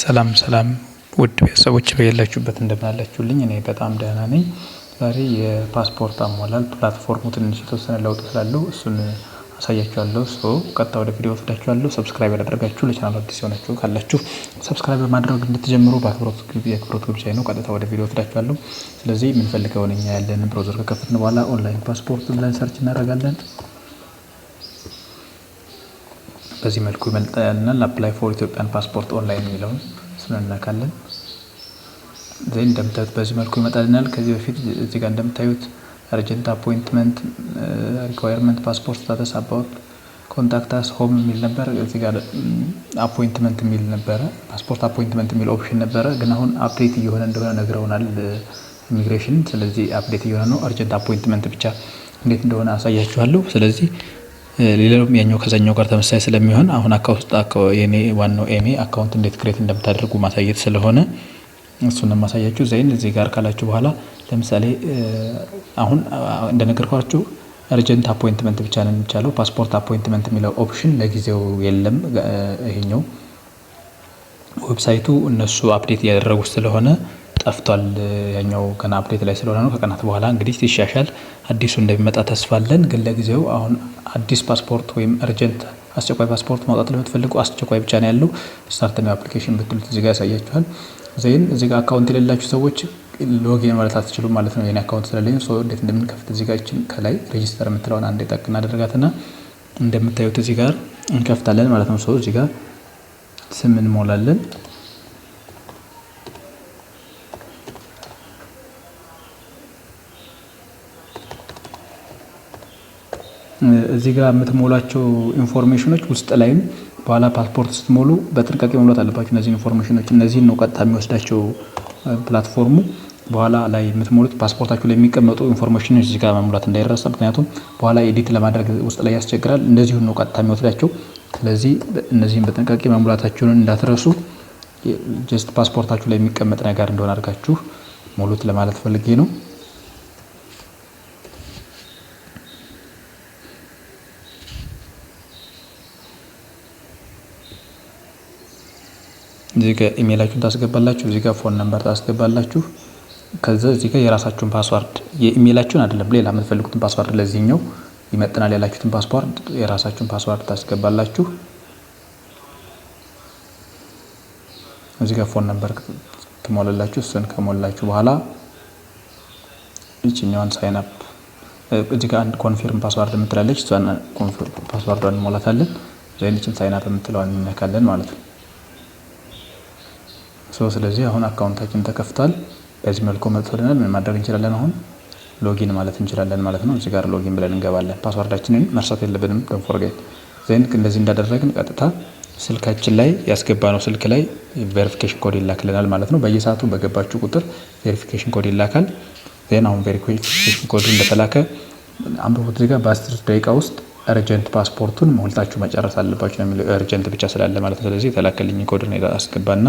ሰላም ሰላም ውድ ቤተሰቦች፣ በያላችሁበት እንደምን አላችሁልኝ? እኔ በጣም ደህና ነኝ። ዛሬ የፓስፖርት አሞላል platform ኡ ትንሽ የተወሰነ ለውጥ ስላለው እሱን አሳያችኋለሁ። So ቀጥታ ወደ ቪዲዮ ወስዳችኋለሁ። Subscribe ያላደረጋችሁ፣ ለቻናሉ አዲስ የሆናችሁ ካላችሁ subscribe በማድረግ እንድትጀምሩ በአክብሮት የአክብሮት ግብዣ ነው። ቀጥታ ወደ ቪዲዮ ወስዳችኋለሁ። ስለዚህ የምንፈልገውን እኛ ያለን browser ከከፈትን በኋላ online passport ብለን search እናደርጋለን። በዚህ መልኩ ይመጣልናል። "Apply for Ethiopian passport online" የሚለውን እሱን እንነካለን። Then እንደምታዩት በዚህ መልኩ ይመጣልናል። ከዚህ በፊት እዚህ ጋር እንደምታዩት urgent appointment፣ requirement፣ passport status፣ about፣ contact us፣ home የሚል ነበር። እዚህ ጋር appointment የሚል ነበረ፣ passport appointment የሚል option ነበረ። ግን አሁን update እየሆነ እንደሆነ ነግረውናል ኢሚግሬሽን። ስለዚህ update እየሆነ ነው። Urgent appointment ብቻ እንዴት እንደሆነ አሳያችኋለሁ። ስለዚህ ሌላውም ያኛው ከዛኛው ጋር ተመሳሳይ ስለሚሆን አሁን account የኔ ዋናው aim ኤ account እንዴት create እንደምታደርጉ ማሳየት ስለሆነ እሱን ማሳያችሁ። Then እዚህ ጋር ካላችሁ በኋላ ለምሳሌ አሁን እንደነገርኳችሁ urgent appointment ብቻ ነው የሚቻለው። Passport appointment የሚለው option ለጊዜው የለም። ይሄኛው website ኡ እነሱ update እያደረጉ ስለሆነ ጠፍቷል። ያኛው ገና update ላይ ስለሆነ ነው። ከቀናት በኋላ እንግዲህ ሲሻሻል አዲሱ እንደሚመጣ ተስፋ አለን። ግን ለጊዜው አሁን አዲስ ፓስፖርት ወይም urgent አስቸኳይ ፓስፖርት ማውጣት ለምትፈልጉ አስቸኳይ ብቻ ነው ያለው። "Start new application" ብትሉት እዚህ ጋር ያሳያችኋል። Then እዚህ ጋር account የሌላችሁ ሰዎች login ማለት አትችሉም ማለት ነው። የኔ account ስለሌለኝ so እንዴት እንደምንከፍት እዚህ ጋር ይችን ከላይ register የምትለውን አንዴ ጠቅ እናደርጋትና እንደምታዩት እዚህ ጋር እንከፍታለን ማለት ነው። So እዚህ ጋር ስም እንሞላለን። እዚህ ጋር የምትሞሏቸው information ኖች ውስጥ ላይም በኋላ ፓስፖርት ስትሞሉ በጥንቃቄ መሙላት አለባችሁ። እነዚህን information ኖች እነዚህን ነው ቀጥታ የሚወስዳቸው platform ኡ። በኋላ ላይ የምትሞሉት ፓስፖርታችሁ ላይ የሚቀመጡ information ኖች እዚህ ጋር መሙላት እንዳይረሳ። ምክንያቱም በኋላ edit ለማድረግ ውስጥ ላይ ያስቸግራል። እንደዚሁ ነው ቀጥታ የሚወስዳቸው። ስለዚህ እነዚህን በጥንቃቄ መሙላታችሁን እንዳትረሱ። Just ፓስፖርታችሁ ላይ የሚቀመጥ ነገር እንደሆነ አድርጋችሁ ሙሉት ለማለት ፈልጌ ነው። እዚህ ጋር ኢሜይላችሁን ታስገባላችሁ። እዚህ ጋር phone number ታስገባላችሁ። ከዛ እዚህ ጋር የራሳችሁን password፣ የኢሜይላችሁን አይደለም፣ ሌላ የምትፈልጉትን password፣ ለዚህኛው ይመጥናል ያላችሁትን password፣ የራሳችሁን password ታስገባላችሁ። እዚህ ጋር phone number ትሞላላችሁ። እሱን ከሞላችሁ በኋላ ይችኛዋን sign up፣ እዚህ ጋር አንድ confirm password የምትላለች፣ እሷን password ዷን እንሞላታለን። Then ይችን sign up የምትለዋን እንነካለን ማለት ነው። So ስለዚህ አሁን account ኣችን ተከፍቷል። በዚህ መልኩ መጥቶልናል። ምን ማድረግ እንችላለን? አሁን login ማለት እንችላለን ማለት ነው። እዚህ ጋር login ብለን እንገባለን። Password ኣችንን መርሳት የለብንም። Don't forget። Then እንደዚህ እንዳደረግን ቀጥታ ስልካችን ላይ ያስገባነው ስልክ ላይ verification code ይላክልናል ማለት ነው። በየሰዓቱ በገባችሁ ቁጥር verification code ይላካል። Then አሁን verification code እንደተላከ አንብቡት። እዚህ ጋር በ10 ደቂቃ ውስጥ urgent ፓስፖርቱን ሞልታችሁ መጨረስ አለባችሁ ነው የሚለው፣ urgent ብቻ ስላለ ማለት ነው። ስለዚህ የተላከልኝ ኮድ አስገባና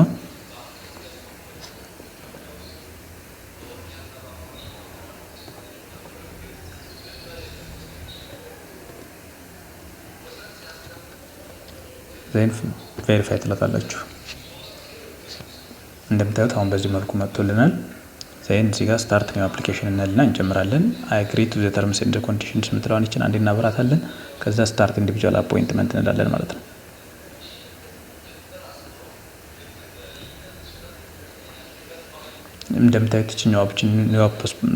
then verify ትላታላችሁ። እንደምታዩት አሁን በዚህ መልኩ መጥቶልናል። Then እዚህ ጋር "Start new application" እንልና እንጀምራለን። "I agree to the terms and conditions" የምትለዋን ይችን አንዴ እናበራታለን። ከዛ "Start individual appointment" እንላለን ማለት ነው። እንደምታዩት ይችኛዋ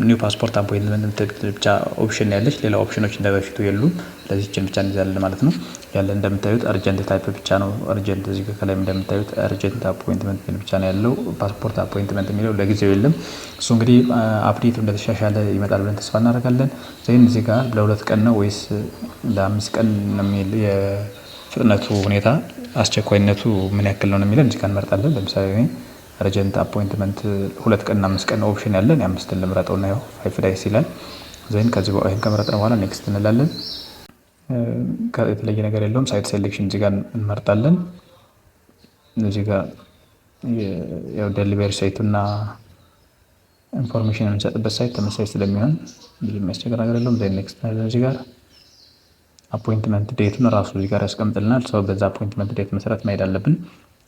new passport appointment ብቻ option ያለች፣ ሌላ option ኖች እንደ በፊቱ የሉም። ስለዚህ ይችን ብቻ እንይዛለን ማለት ነው። ያለ እንደምታዩት urgent type ብቻ ነው። Urgent እዚህ ከላይም እንደምታዩት urgent appointment የሚል ብቻ ነው ያለው። Passport appointment የሚለው ለጊዜው የለም። እሱ እንግዲህ update ኡ እንደተሻሻለ ይመጣል ብለን ተስፋ እናደርጋለን። Then እዚህ ጋር ለ2 ቀን ነው ወይስ ለ5 ቀን ነው የሚል፣ የፍጥነቱ ሁኔታ አስቸኳይነቱ ምን ያክል ነው የሚለን እዚህ ጋር እንመርጣለን። ለምሳሌ urgent appointment 2 ቀንና 5 ቀን option ያለን የአምስትን ልምረጠው እና ያው 5 days ይላል። Then ከዚህ ይህን ከመረጥን በኋላ next እንላለን። የተለየ ነገር የለውም። Site selection እዚህ ጋር እንመርጣለን። እዚህ ጋር ያው delivery site ኡ እና information የምንሰጥበት site ተመሳሳይ ስለሚሆን ብዙ የሚያስቸግር ነገር የለውም። Then next እንላለን። እዚህ ጋር appointment date ኡን ራሱ እዚህ ጋር ያስቀምጥልናል። So በዛ appointment date መሰረት መሄድ አለብን።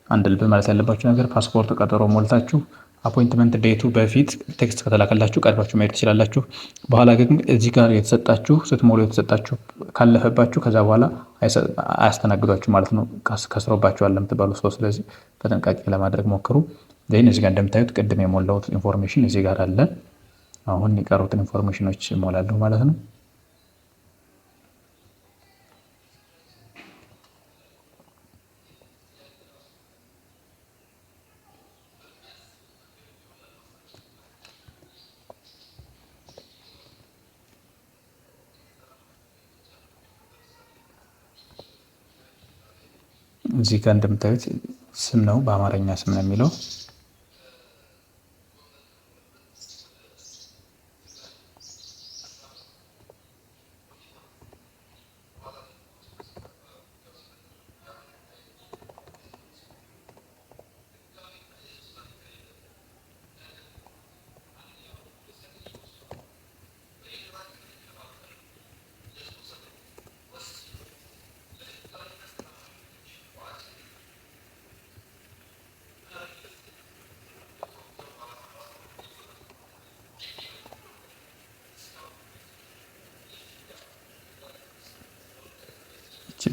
አንድ ልብ ማለት ያለባችሁ ነገር ፓስፖርት ቀጠሮ ሞልታችሁ appointment date ኡ በፊት text ከተላከላችሁ ቀድማችሁ መሄድ ትችላላችሁ። በኋላ ግን እዚህ ጋር የተሰጣችሁ ስትሞሉ የተሰጣችሁ ካለፈባችሁ ከዛ በኋላ አያስተናግዷችሁ ማለት ነው። ከስሮባችኋል ለምትባሉ ሰው። ስለዚህ በጥንቃቄ ለማድረግ ሞክሩ። Then እዚህ ጋር እንደምታዩት ቅድም የሞላሁት information እዚህ ጋር አለ። አሁን የቀሩትን information ኖች እሞላለሁ ማለት ነው። እዚህ ጋር እንደምታዩት ስም ነው፣ በአማርኛ ስም ነው የሚለው።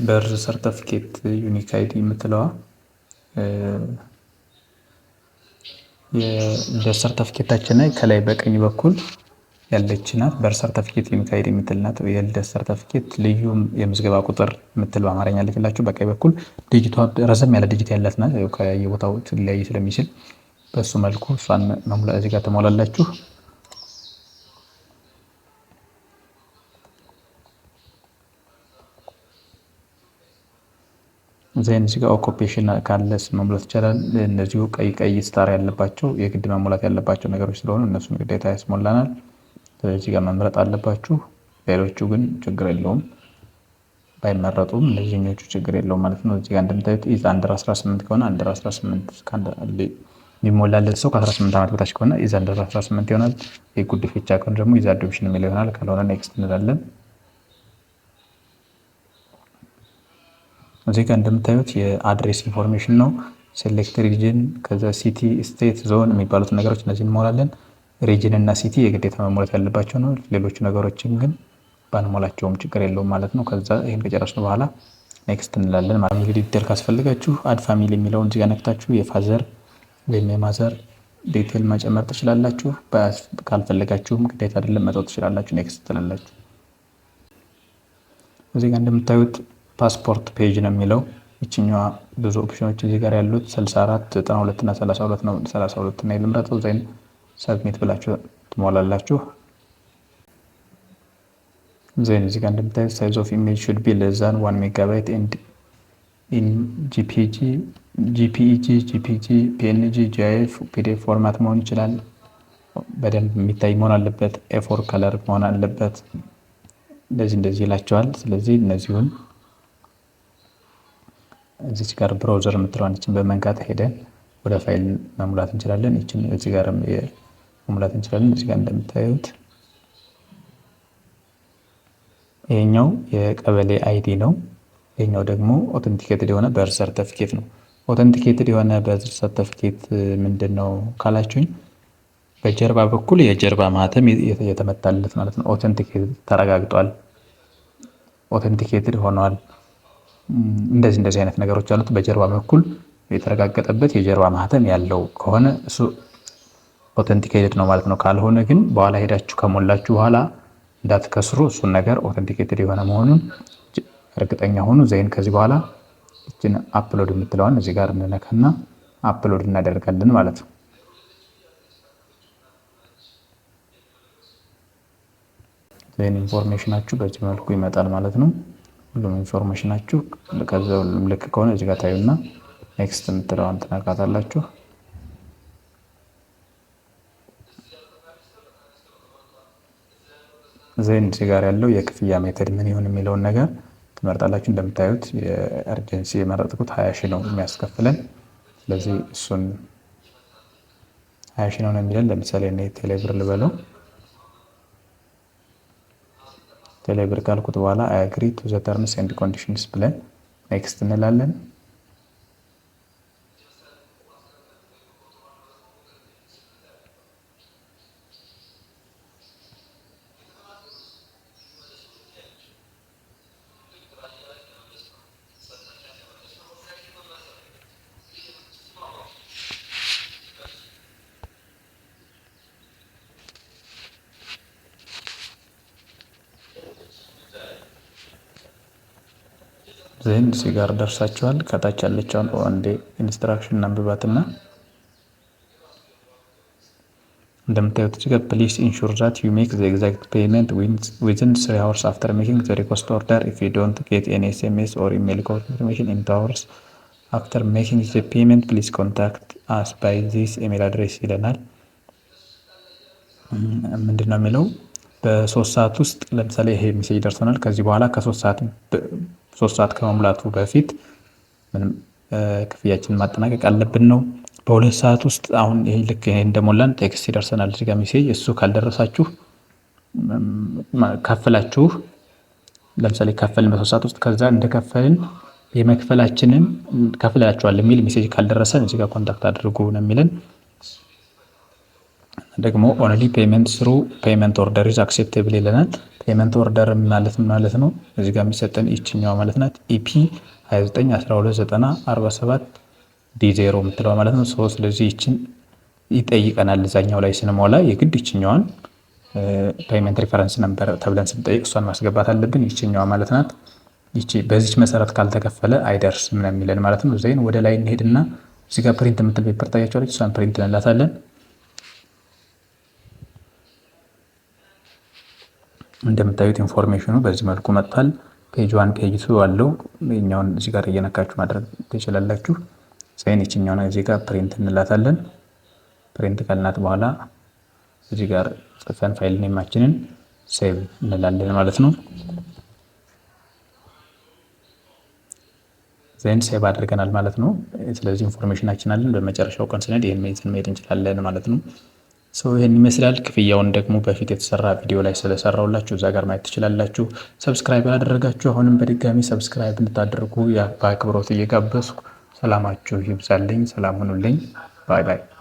Birth certificate unique ID የምትለዋ የልደት ሰርተፍኬታችን ላይ ከላይ በቀኝ በኩል ያለች ናት። Birth certificate unique ID የምትል ናት። የልደት ሰርተፍኬት ልዩ የምዝገባ ቁጥር የምትል በአማርኛ ልክላችሁ። በቀኝ በኩል digit ቷ ረዘም ያለ digit ያላት ናት። ከየቦታው ሊለያይ ስለሚችል በሱ መልኩ እሷን መሙላት እዚህ ጋር ትሞላላችሁ። Then እዚህ ጋር occupation ካለ መሙላት ይቻላል። እነዚሁ ቀይ ቀይ star ያለባቸው የግድ መሙላት ያለባቸው ነገሮች ስለሆኑ እነሱን ግዴታ ያስሞላናል። ስለዚህ ጋር መምረጥ አለባችሁ። ሌሎቹ ግን ችግር የለውም ባይመረጡም እነዚህኞቹ ችግር የለውም ማለት ነው። እዚህ ጋር እንደምታዩት is under 18 ከሆነ under 18 የሚሞላለት ሰው ከ18 ዓመት በታች ከሆነ is under 18 ይሆናል። የጉዲፈቻ ከሆነ ደግሞ is adoption የሚለው ይሆናል። ካልሆነ next እንላለን። እዚህ ጋር እንደምታዩት የ address information ነው። Select region፣ ከዛ city፣ state፣ zone የሚባሉት ነገሮች እነዚህ እንሞላለን። Region እና city የግዴታ መሞላት ያለባቸው ነው። ሌሎቹ ነገሮችን ግን ባንሞላቸውም ችግር የለውም ማለት ነው። ከዛ ይህን ከጨረስን በኋላ next እንላለን ማለት ነው። Detail ካስፈልጋችሁ add family የሚለውን እዚህ ጋር ነክታችሁ የ father ወይም የ mother detail መጨመር ትችላላችሁ። ካልፈለጋችሁም ግዴታ አይደለም መተው ትችላላችሁ። Next ትላላችሁ። እዚህ ጋር እንደምታዩት passport page ነው የሚለው። ይችኛዋ ብዙ ኦፕሽኖች እዚህ ጋር ያሉት 64፣ 92 እና 32 ነው። 32 እና ልምረጠው። Then submit ብላችሁ ትሞላላችሁ። Then እዚህ ጋር እንደምታዩት size of image should be less than 1 megabyte and in JPG፣ JPEG፣ JPG፣ PNG፣ GIF፣ PDF format መሆን ይችላል። በደንብ የሚታይ መሆን አለበት። A4 color መሆን አለበት። እንደዚህ እንደዚህ ይላቸዋል። ስለዚህ እነዚሁን እዚች ጋር browser የምትለዋን ይችን በመንካት ሄደን ወደ ፋይል መሙላት እንችላለን። ይችን እዚህ ጋር መሙላት እንችላለን። እዚህ ጋር እንደምታዩት ይሄኛው የቀበሌ ID ነው። ይሄኛው ደግሞ authenticated የሆነ birth certificate ነው። Authenticated የሆነ birth certificate ምንድን ነው ካላችሁኝ በጀርባ በኩል የጀርባ ማህተም የተመታለት ማለት ነው። Authenticated ተረጋግጧል፣ authenticated ሆኗል። እንደዚህ እንደዚህ አይነት ነገሮች አሉት። በጀርባ በኩል የተረጋገጠበት የጀርባ ማህተም ያለው ከሆነ እሱ authenticated ነው ማለት ነው። ካልሆነ ግን በኋላ ሄዳችሁ ከሞላችሁ በኋላ እንዳትከስሩ እሱን ነገር authenticated የሆነ መሆኑን እርግጠኛ ሆኑ። Then ከዚህ በኋላ ይችን upload የምትለዋን እዚህ ጋር እንነካና upload እናደርጋለን ማለት ነው። Then information ኣችሁ በዚህ መልኩ ይመጣል ማለት ነው። ሁሉም information ኣችሁ ከዛ ሁሉም ልክ ከሆነ እዚህ ጋር ታዩና next የምትለዋን ትነካታላችሁ። Then እዚህ ጋር ያለው የክፍያ method ምን ይሁን የሚለውን ነገር ትመርጣላችሁ። እንደምታዩት የ urgency የመረጥኩት 20 ሺህ ነው የሚያስከፍለን። ስለዚህ እሱን 20 ሺህ ነው የሚለን። ለምሳሌ እኔ ቴሌብር ልበለው። ቴሌብር ካልኩት በኋላ I agree to the terms and conditions ብለን next እንላለን። Then እዚህ ጋር ደርሳችኋል። ከታች ያለችውን አንዴ instruction እናንብባትና እንደምታዩት እዚህ ጋር "Please ensure that you make the exact payment within 3 hours after making the request order. If you don't get any SMS or email confirmation in 2 hours after making the payment, please contact us by this email address" ይለናል። ምንድን ነው የሚለው? በ3 ሰዓት ውስጥ ለምሳሌ ይሄ message ደርሶናል። ከዚህ በኋላ ከ3 ሰዓት ከመሙላቱ በፊት ምንም ክፍያችንን ማጠናቀቅ አለብን ነው። በ2 ሰዓት ውስጥ አሁን ይሄ ልክ ይሄ እንደሞላን text ይደርሰናል እዚህ ጋር message። እሱ ካልደረሳችሁ ከፍላችሁ፣ ለምሳሌ ከፈልን በ3 ሰዓት ውስጥ፣ ከዛ እንደከፈልን የመክፈላችንን ከፍላችኋል የሚል message ካልደረሰን እዚህ ጋር contact አድርጉ ነው የሚለን። ደግሞ "Only payment through payment order is acceptable" ይለናል። Payment order ማለት ማለት ነው እዚህ ጋር የሚሰጠን ይችኛዋ ማለት ናት። EP 29 12 90 47 D0 የምትለዋ ማለት ነው። So ስለዚህ ይችን ይጠይቀናል። እዛኛው ላይ ስንሞላ የግድ ይችኛዋን payment reference number ተብለን ስንጠይቅ እሷን ማስገባት አለብን። ይችኛዋ ማለት ናት። ይቺ በዚች መሰረት ካልተከፈለ አይደርስም ነው የሚለን ማለት ነው። Then ወደ ላይ እንሄድና እዚህ ጋር print የምትል paper ታያቸዋለች። እሷን print እንላታለን። እንደምታዩት information ኑ በዚህ መልኩ መጥቷል። Page one፣ page two አለው። ይኛውን እዚህ ጋር እየነካችሁ ማድረግ ትችላላችሁ። Then ይችኛውን እዚህ ጋር print እንላታለን። Print ካልናት በኋላ እዚህ ጋር ጽፈን file name ኣችንን save እንላለን ማለት ነው። Then save አድርገናል ማለት ነው። ስለዚህ information ኣችን አለን። በመጨረሻው ቀን ስንሄድ ይህን ይዘን መሄድ እንችላለን ማለት ነው። So ይህን ይመስላል። ክፍያውን ደግሞ በፊት የተሰራ ቪዲዮ ላይ ስለሰራውላችሁ እዛ ጋር ማየት ትችላላችሁ። Subscribe ያላደረጋችሁ አሁንም በድጋሚ subscribe እንድታደርጉ በአክብሮት እየጋበዝኩ ሰላማችሁ ይብዛልኝ። ሰላም ሁኑልኝ። Bye bye።